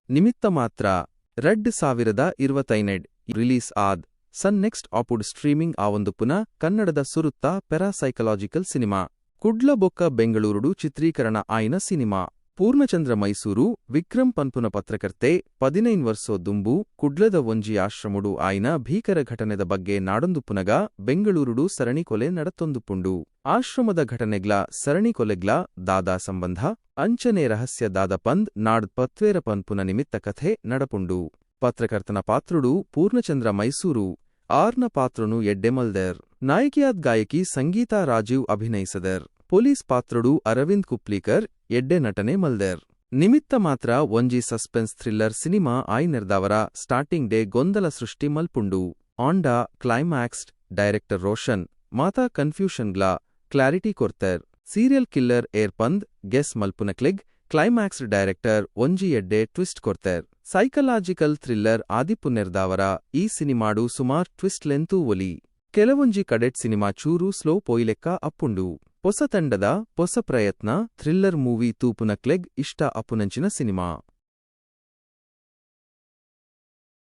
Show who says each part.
Speaker 1: ನಿಮಿತ್ತ ಮಾತ್ರ 2025 ಡ್ ರಿಲೀಸ್ ಆದ್ ಸನ್ ನೆಕ್ಸ್ಟ್ ಆಪುಡ್ ಸ್ಟ್ರೀಮಿಂಗ್ ಆವೊಂದುಪ್ಪುನ ಕನ್ನಡದ ಸುರುತ್ತ ಪೆರಾಸೈಕಲಾಜಿಕಲ್ ಸಿನಿಮಾ. ಕುಡ್ಲ ಬೊಕ್ಕ ಬೆಂಗಳೂರುಡು ಚಿತ್ರೀಕರಣ ಆಯಿನ ಸಿನಿಮಾ. ಪೂರ್ಣಚಂದ್ರ ಮೈಸೂರು, ವಿಕ್ರಮ್ ಪನ್ಪುನ ಪತ್ರಕರ್ತೆ 15 ವರ್ಸೊ ದುಂಬು ಕುಡ್ಲದ ಒಂಜಿ ಆಶ್ರಮೊಡು ಆಯಿನ ಭೀಕರ ಘಟನೆದ ಬಗ್ಗೆ ನಾಡೊಂದುಪ್ಪುನಗ ಬೆಂಗಳೂರುಡು ಸರಣಿ ಕೊಲೆ ನಡತೊಂದುಪ್ಪುಂಡು. ಆಶ್ರಮದ ಘಟನೆಗ್ಲಾ ಸರಣಿ ಕೊಲೆಗ್ಲಾ ದಾದಾ ಸಂಬಂಧ? ಅಂಚನೆ ರಹಸ್ಯ ದಾದ ಪಂದ್ ನಾಡ್ದ್ ಪತ್ವೇರ ಪನ್ಪುನ ನಿಮಿತ್ತ ಕಥೆ ನಡಪುಂಡು. ಪತ್ರಕರ್ತನ ಪಾತ್ರೊಡು ಪೂರ್ಣಚಂದ್ರ ಮೈಸೂರು ಆರ್ನ ಪಾತ್ರೊನು ಎಡ್ಡೆ ಮಲ್ದೆರ್. ನಾಯಕಿಯಾದ್ ಗಾಯಕಿ ಸಂಗೀತಾ ರಾಜೀವ್ ಅಭಿನಯಿಸದೆರ್. ಪೊಲೀಸ್ ಪಾತ್ರೊಡು ಅರವಿಂದ್ ಕುಪ್ಲೀಕರ್ ಎಡ್ಡೆ ನಟನೆ ಮಲ್ದೆರ್. ನಿಮಿತ್ತ ಮಾತ್ರ ಒಂಜಿ ಸಸ್ಪೆನ್ಸ್ ಥ್ರಿಲ್ಲರ್ ಸಿನಿಮಾ ಆಯಿನೆರ್ದಾವರ ಸ್ಟಾರ್ಟಿಂಗ್ ಡೇ ಗೊಂದಲ ಸೃಷ್ಟಿ ಮಲ್ಪುಂಡು. ಆಂಡ ಕ್ಲೈಮಾಕ್ಸ್ಡ್ ಡೈರೆಕ್ಟರ್ ರೋಷನ್ ಮಾತಾ ಕನ್ಫ್ಯೂಷನ್ಗ್ಲಾ ಕ್ಲಾರಿಟಿ ಕೊರ್ತೆರ್. ಸೀರಿಯಲ್ ಕಿಲ್ಲರ್ ಏರ್ ಪಂದ್ ಗೆಸ್ ಮಲ್ಪುನಕ್ಲೆಗ್ ಕ್ಲೈಮಾಕ್ಸ್ಡ್ ಡೈರೆಕ್ಟರ್ ಒಂಜಿ ಎಡ್ಡೆ ಟ್ವಿಸ್ಟ್ ಕೊರ್ತೆರ್. ಸೈಕಲಾಜಿಕಲ್ ಥ್ರಿಲ್ಲರ್ ಆದಿಪ್ಪುನೆರ್ದಾವರ ಈ ಸಿನಿಮಾಡು ಸುಮಾರ್ ಟ್ವಿಸ್ಟ್ಲೆನ್ ತೂವೊಲಿ. ಕೆಲವೊಂಜಿ ಕಡೆಟ್ ಸಿನಿಮಾ ಚೂರು ಸ್ಲೋ ಪೋಯಿಲೆಕ್ಕ ಅಪ್ಪುಂಡು. ಪೊಸ ತಂಡದ ಪೊಸ ಪ್ರಯತ್ನ, ಥ್ರಿಲ್ಲರ್ ಮೂವಿ ತೂಪುನಕ್ಲೆಗ್ ಇಷ್ಟ ಅಪುನಂಚಿನ ಸಿನಿಮಾ.